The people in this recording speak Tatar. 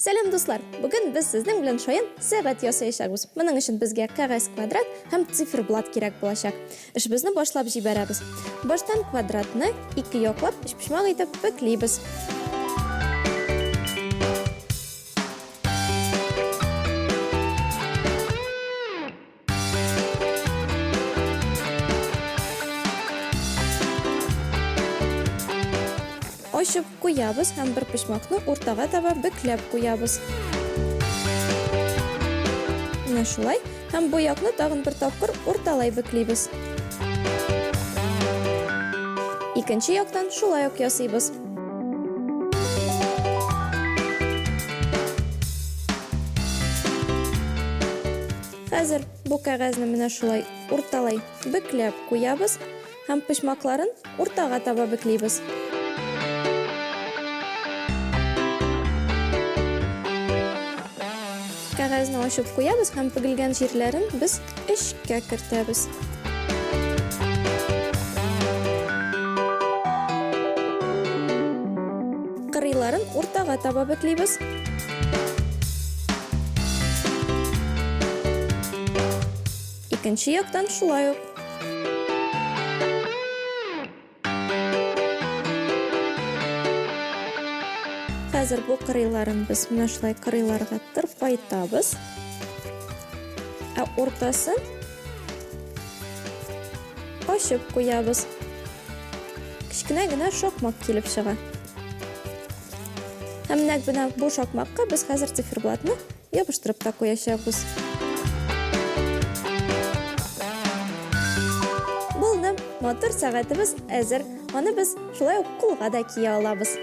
Сәлам, дуслар! Бүген без сезнең белән шаян сәгать ясаячакбыз. Моның өчен безгә кәгазь квадрат һәм циферблат кирәк булачак. Эшебезне башлап җибәрәбез. Баштан квадратны ике яклап өчпочмак итеп бөклибез. Ачып куябыз һәм бер почмакны уртага таба бөкләп куябыз. Менә шулай. Һәм бу якны тагын бер тапкыр урталай бөклибез. Икенче яктан шулай ук ясыйбыз. Хәзер бу кәгазьне менә шулай урталай бөкләп куябыз һәм почмакларын уртага таба бөклибез. Кәгазьне ачып куябыз һәм бөгелгән җирләрен без эчкә кертәбез. Кырыйларын уртага таба бөклибез. Икенче яктан шулай ук. Хәзер бу кырыйларын без менә шулай кырыйларга тырпайтабыз. Ә уртасын ачып куябыз. Кечкенә генә шакмак килеп чыга. Һәм нәкъ менә бу шакмакка без хәзер циферблатны ябыштырып та куячакбыз. Булды, матур сәгатебез әзер. Аны без шулай ук кулга да кия алабыз.